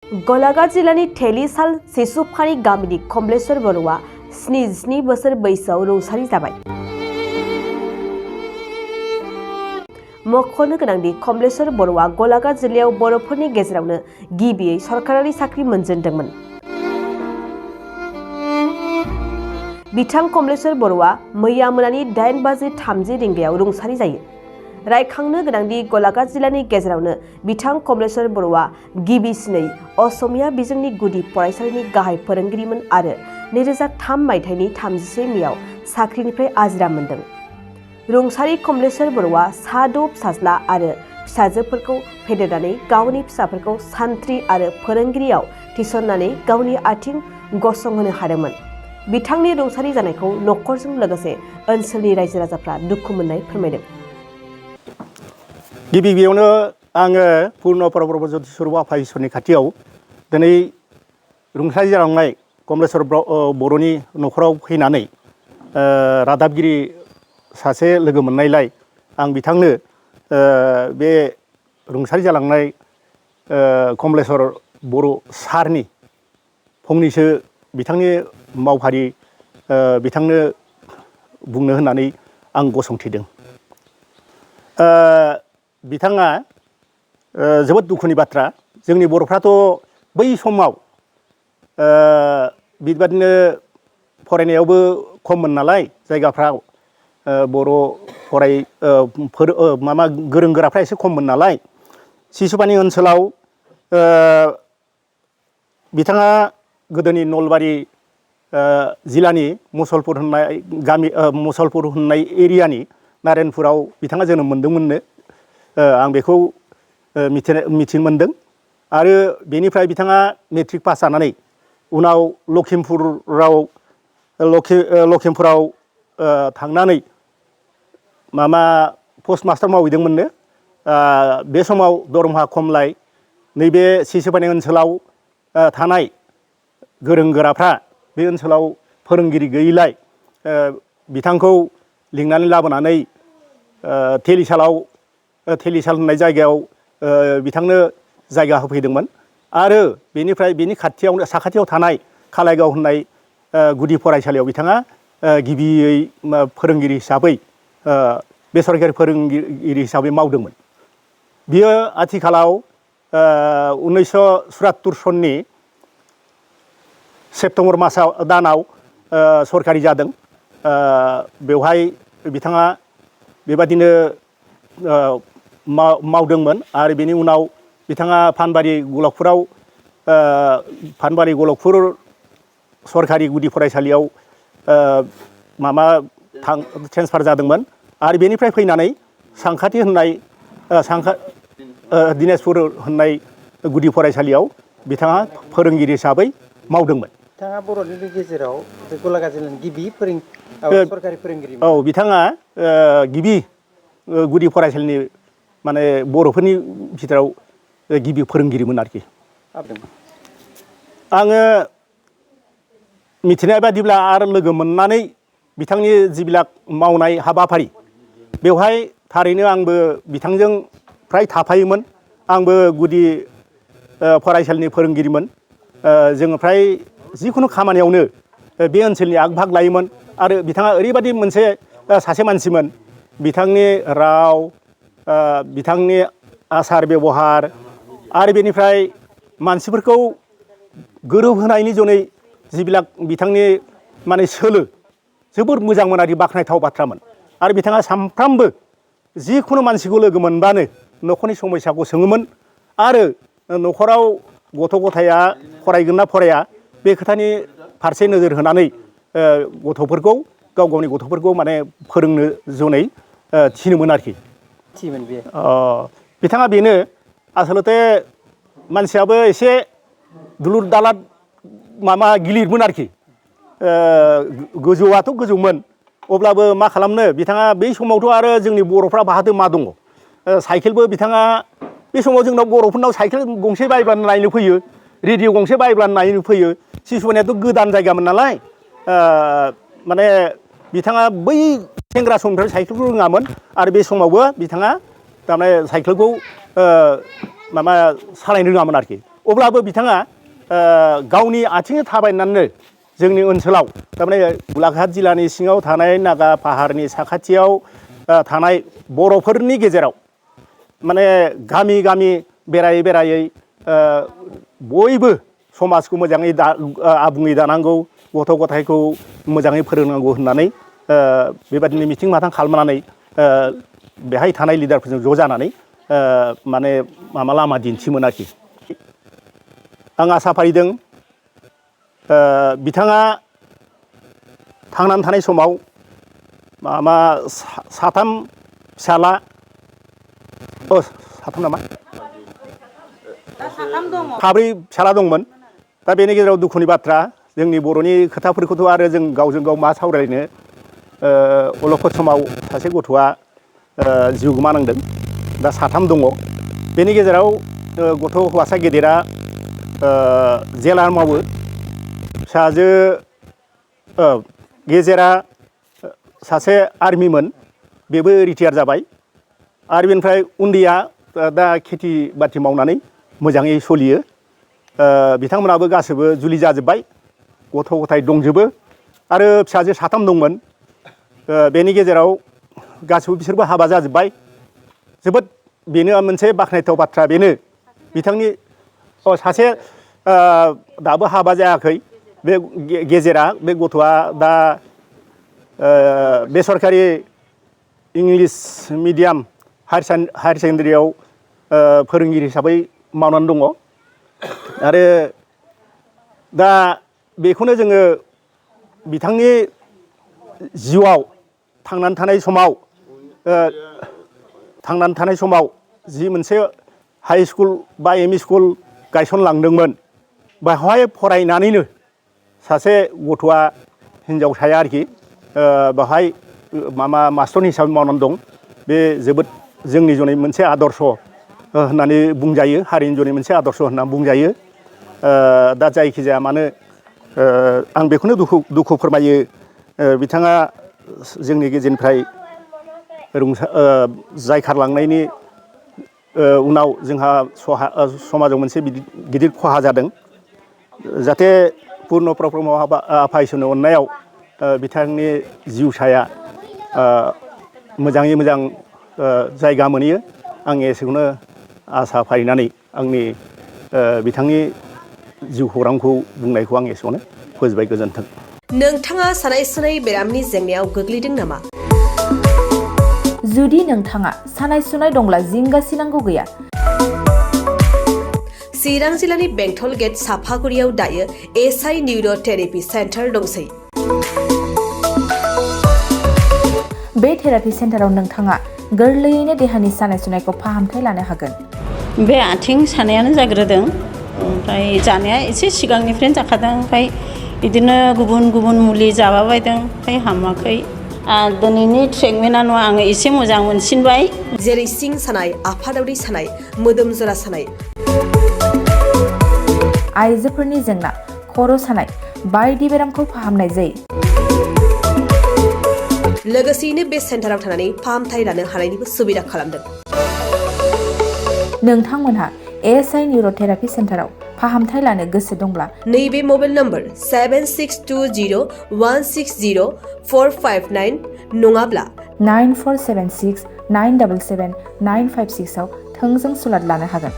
गलाघाट जिल्लानि थेलिसाल सिसुफानि गामिनि कमलेश्वर बर'आ 77 बोसोर बैसोआव रुंसारि जाबाय। मख'नो गोनांदि कमलेश्वर बर'आ गलाघाट जिल्लायाव बर'फोरनि गेजेरावनो गिबियै सरकारि साख्रि मोनजेनदोंमोन। बिथां कमलेश्वर बर'आ मैया मोनानि 8:30 रिंगायाव रुंसारि जायो। रायखांनो गोनांदि गलाघाट जिल्लानि गेजेरावनो बिथां कमलेश्वर बर'आ गिबिसिनै असमिया बिजोंनि गुदि फरायसालिनि गाहाय फोरोंगिरिमोन आरो 2003 मायथाइनि 31 मेआव साख्रिनिफ्राय आजिरा मोनदों। रुंसारि कमलेश्वर बर'आ सा 6 फिसाज्ला आरो फिसाजोफोरखौ फेदेरनानै गावनि फिसाफोरखौ सान्थ्रि आरो फोरोंगिरियाव थिसननानै गावनि आथिं गसंहोनो हादोंमोन। बिथांनि रुंसारि जानायखौ नखरजों लोगोसे ओनसोलनि रायजो राजाफ्रा दुखु मोननाय फोरमायदों। गिबियावनो आङो पूर्ण परब्रह्म ज्योतिस्वर आफा इसोरनि खाथियाव दिनै रुंसारि जालांनाय कमलेश्वर बर'नि नखराव फैनानै रादाबगिरि सासे लोगो मोननायलाय आं बिथांनो बे रुंसारि जालांनाय कमलेश्वर बर' सारनि फंनैसो बिथांनि मावफारि बिथांनो बुंनो होननानै आं गसंथिदों। बिथाङा जोबोद दुखुनि बाथ्रा। जोंनि बर'फ्राथ' बै समाव बेबादिनो फरायनायावबो खममोन नालाय जायगाफ्राव बर' गोरों गोराफ्रा एसे खममोन नालाय सिसुपानि ओनसोलाव बिथाङा गोदोनि नलबारि जिल्लानि मुसलपुर होननाय एरियानि नारायणपुराव बिथाङा जोनोम मोनदोंमोननो। आं बेखौ मिथिनो मोनदों। आरो बेनिफ्राय बिथाङा मेट्रिक पास जानानै उनाव लखिमपुराव थांनानै पस्ट मास्टार मावहैदोंमोननो। बे समाव दरमाहा खमलाय नैबे सिसुपानि ओनसोलाव थानाय गोरों गोराफ्रा बे ओनसोलाव फोरोंगिरि गैयैलाय बिथांखौ लिंनानै लाबोनानै थेलिसाल होननाय जायगायाव बिथांनो जायगा होफैदोंमोन। आरो बेनिफ्राय बेनि साखाथियाव थानाय खालायगाव होननाय गुदि फरायसालियाव बिथाङा गिबियै फोरोंगिरि हिसाबै बेसरकारि फोरोंगिरि हिसाबै मावदोंमोन। बियो आथिखालाव 1974 सननि सेप्तेम्बर दानाव सरकारि जादों। बेवहाय बिथाङा बेबादिनो मावदोंमोन। आरो बेनि उनाव बिथाङा पानबारि गलकपुर सरकारि गुदि फरायसालियाव ट्रेन्सफार जादोंमोन। आरो बेनिफ्राय फैनानै दिनेशपुर होननाय गुदि फरायसालियाव बिथाङा फोरोंगिरि हिसाबै मावदोंमोन। बिथाङा बर'नि गेजेराव गलाघाट जिल्लानि गिबि सरकारि फोरोंगिरि। औ, बिथाङा गिबि गुदि फरायसालिनि बर'फोरनि भितराव गिबि फोरोंगिरिमोन आरोखि। आङो मिथिनाय बादिब्ला आरो लोगो मोननानै बिथांनि जिबिलाक मावनाय हाबाफारि बेवहाय थारैनो आंबो बिथांजों फ्राय थाफायोमोन। आंबो गुदि फरायसालिनि फोरोंगिरिमोन। जोङो फ्राय जिखुनु खामानियावनो बे ओनसोलनि आग भाग लायोमोन। आरो बिथाङा ओरैबादि सासे मानसिमोन, बिथांनि राव, बिथांनि आसार बेबहार आरो बेनिफ्राय मानसिफोरखौ गोरोबहोनायनि जनै जिबिलाक बिथांनि सोलो जोबोर मोजांमोन आरो बाख्नायथाव बाथ्रामोन। आरो बिथाङा सानफ्रामबो जिखुनु मानसिखौ लोगो मोनबानो न'खरनि समस्याखौ सोङोमोन। आरो न'खराव गथ' गथाया फरायगोन ना फराया बे खोथानि फारसे नोजोर होनानै गावनि गथ'फोरखौ फोरोंनो जनै थिनोमोन आरोखि। बिथाङा बेनो आसलते मानसियाबो एसे दुलुर दालाद गिलिरमोन आरोखि। गोजौआथ' गोजौमोन, अब्लाबो मा खालामनो बिथाङा बै समावथ' आरो जोंनि बर'फ्रा बाहादो मा दङ। साइकेलबो बिथाङा बे समाव जोंनाव बर'फोरनाव साइकेल गंसे बायब्लानो नायनो फैयो, रेडिअ' गंसे बायब्लानो नायनो फैयो। सिसुपानियाथ' गोदान जायगामोन नालाय बिथाङा बै सेंग्रा समनिफ्राय साइकेलखौ रोङामोन। आरो बे समावबो बिथाङा साइकेलखौ सालायनो रोङामोन आरोखि। अब्लाबो बिथाङा गावनि आथिंजों थाबायनानैनो जोंनि ओनसोलाव थारमाने गलाघाट जिल्लानि सिङाव थानाय नागा पाहारनि साखाथियाव थानाय बर'फोरनि गेजेराव माने गामि गामि बेरायै बेरायै बयबो समाजखौ मोजाङै आबुङै दानांगौ गथ' गथायखौ मोजाङै फोरोंनांगौ होननानै बेबादिनो मिथिं माथां खालामनानै बेहाय थानाय लिडारफोरजों ज' जानानै माने लामा दिन्थियोमोन आरोखि आं आसा फारिदों बिथाङा थांनानै थानाय समाव साथाम फिसाला साथाम नामा साब्रै फिसाला दंमोन दा बेनि गेजेराव दुखुनि बाथ्रा जोंनि बर'नि खोथाफोरखौथ' आरो जों गावजों गाव मा सावरायनो अलखद समाव सासे गथ'आ जिउ गोमानांदों दा साथाम दङ बेनि गेजेराव गथ' हौवासा गेदेरा जेला मावो फिसाजो गेजेरा सासे आर्मिमोन बेबो रिटायार जाबाय आरो बेनिफ्राय उन्दैया दा खेथि बाथि मावनानै मोजाङै सोलियो बिथांमोनाबो गासैबो जुलि जाजोब्बाय गथ' गथाय दंजोबो आरो फिसाजो साथाम दंमोन बेनि गेजेराव गासैबो बिसोरबो हाबा जाजोब्बाय जोबोद बेनो मोनसे बाख्नायथाव बाथ्रा बेनो बिथांनि सासे दाबो हाबा जायाखै बे गेजेरा बे गथ'आ दा बेसरकारि इंलिस मिडियाम हायार सेकेन्डारियाव फोरोंगिरि हिसाबै मावनानै दङ आरो दा बेखौनो जोङो बिथांनि जिउआव थांनानै थानाय समाव जि मोनसे हाइ स्कुल बा एम इ स्कुल गायसनलांदोंमोन बेवहाय फरायनानैनो सासे गथ'आ हिनजावसाया आरोखि बेवहाय मास्टर हिसाबै मावनानै दं बे जोबोद जोंनि जनै मोनसे आदर्श होननानै बुंजायो हारिनि जनै मोनसे आदर्श होननानै बुंजायो दा जायखिजाया मानो आं बेखौनो दुखु फोरमायो बिथाङा जोंनि गेजेरनिफ्राय जायखारलांनायनि उनाव जोंहा समाजाव मोनसे गिदिर खहा जादों जाहाथे पुर्न प्रब्रह्म आफा इसोरनि अननायाव बिथांनि जिउसाया मोजाङै मोजां जायगा मोनहैयो आं एसेखौनो आसा फारिनानै आंनि बिथांनि जिउ खौरांखौ बुंनायखौ आं एसेयावनो फोजोबबाय गोजोन्थों। नोंथाङा सानाय सुनाय बेरामनि जेंनायाव गोग्लैदों नामा? जुदि नोंथाङा सानाय सुनाय दंब्ला जिंगासिनांगौ गैया। चिरां जिल्लानि बेंटल गेट साफागुरियाव दायो एसआइ निउर' थेरापि सेन्टार दंसै। बे थेरापि सेन्टाराव नोंथाङा गोरलैयैनो देहानि सानाय सुनायखौ फाहामथाय लानो हागोन। बे आथिं सानायानो जाग्रोदों ओमफ्राय जानाया एसे सिगांनिफ्रायनो जाखादों ओमफ्राय बिदिनो गुबुन गुबुन मुलि जाबाबायदों ओमफ्राय हामाखै दिनैनि ट्रिटमेन्टआ आङो एसे मोजां मोनसिनबाय। जेरै सिं सानाय आफादावदै सानाय मोदोम जरा सानाय आइजोफोरनि जेंना खर' सानाय बायदि बेरामखौ फाहामनाय जायो। लोगोसेयैनो बे सेन्टाराव थानानै फाहामथाय लानो हानायनिबो सुबिदा खालामदों। नोंथांमोनहा एएसआइ निउर' थेरापि सेन्टाराव फाहामथाय लानो गोसो दंब्ला नैबे मबाइल नम्बर 7620160459 नङाब्ला 9476977956 आव थोंजों सुलाद लानो हागोन।